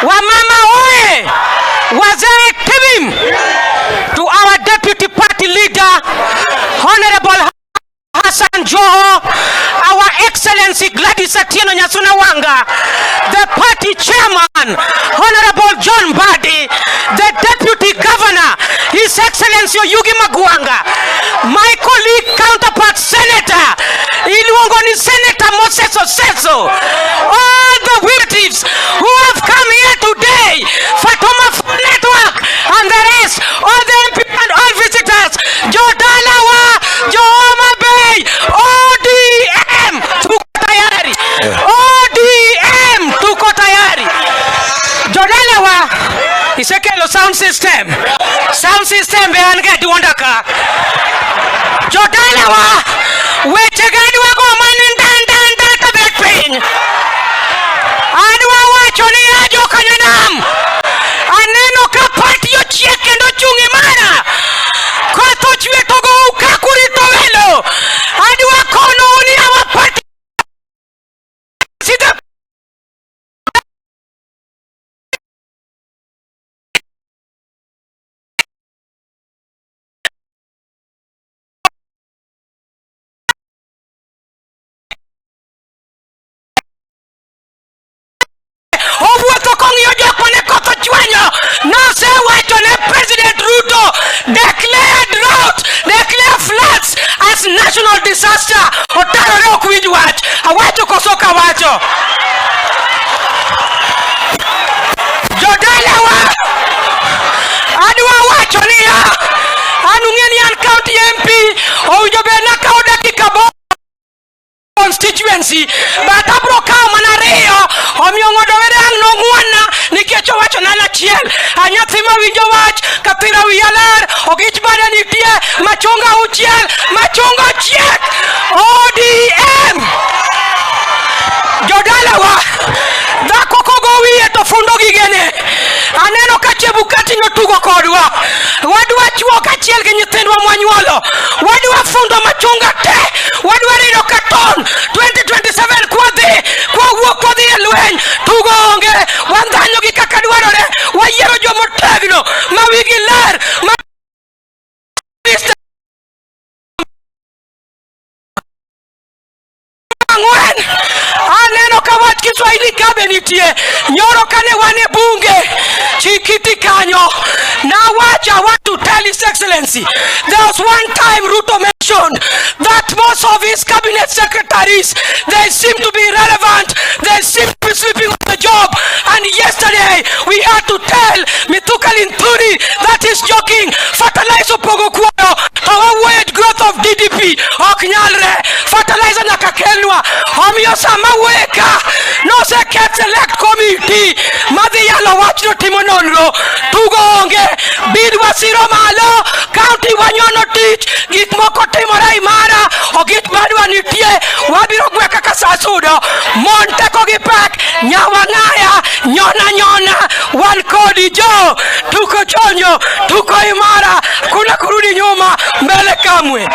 Wamama oye! Wazee tibim! To our deputy party leader, Honorable Hassan Joho, Our Excellency Gladys Atieno Nyasuna Wanga, the party chairman, Honorable John Mbadi, the deputy governor, His Excellency Oyugi Magwanga, my colleague counterpart senator, iluongo ni Senator Moses Oseso, all the relatives who have come here today, Fatuma Network and the rest, all the MP and all visitors, Jodalawa, Jo Homa Bay, ODM, tuko tayari. ODM, tuko tayari. Jodalawa, isekelo sound system. Sound system be an ga duonda ka. Jodalawa, weche gadwa go mani ndandanda to bet piny. Adwa wacho ni ya jokanyanam. Aneno ka party ochiek kendo chung' imara. Koth ochwe to gou ka kurito welo. Adwa konou ni our party is the owuotho kong'iyo jok mane koth ochwanyo. Nosewacho ne President Ruto, declare drought, declare floods as national disaster. Otarore ok winj wach. Awacho koso ok awacho? Jodalawa, adwa wacho niya, an ung'e ni an county MP, owinjo bed nakawo dakika aboro constituency, but abro kawo mana ariyo. Omiyo ng'odo were ang' nong'wonna nikech owacho na achiel. A nyathi mawinjo wach kathira wiya ler ogich bada nitie machunga auchiel machunga ochiek. ODM, jodalawa, dhako kogo wiye to fundo gigene. Aneno ka Chebukati notugo kodwa. Wadwa chuo kaachiel gi nyithindwa mwanyuolo, wadwa fundo machunga te, wadwa rido katon 2027 kwadhi kwawuok kwadhi e lweny. Tugo onge, wandhanyogi kaka dwarore, wayiero jomotegno ma wigi ler ma ang'wen. Aneno ka wach Kiswahili ka be nitie. Nyoro kane wan e bunge Chikiti kanyo, nawacho, I want to tell His Excellency, there was one time Ruto mentioned that most of his cabinet secretaries, they seem to be irrelevant, they seem to be sleeping on the job. And yesterday we had to tell Mithuka Linturi that is joking. Fertilizer pogo kuoyo to wawuoyo growth of GDP ok nyalre. Fertilizer nyaka kelnwa. Omiyo sama wuoye ka, noseket select committee madhi yalo wachno, timo nonro. Tugo onge, bid wasiro malo, county wanyono tich, gik moko timore imara, ogich madwa nitie, wabiro gwe kaka sa sudo. Mon teko gi pek, nyawa ng'aya, nyona nyona, wan kodi jo, tuko chonjo, tuko imara, kuna kurudi nyuma, mbele kamwe.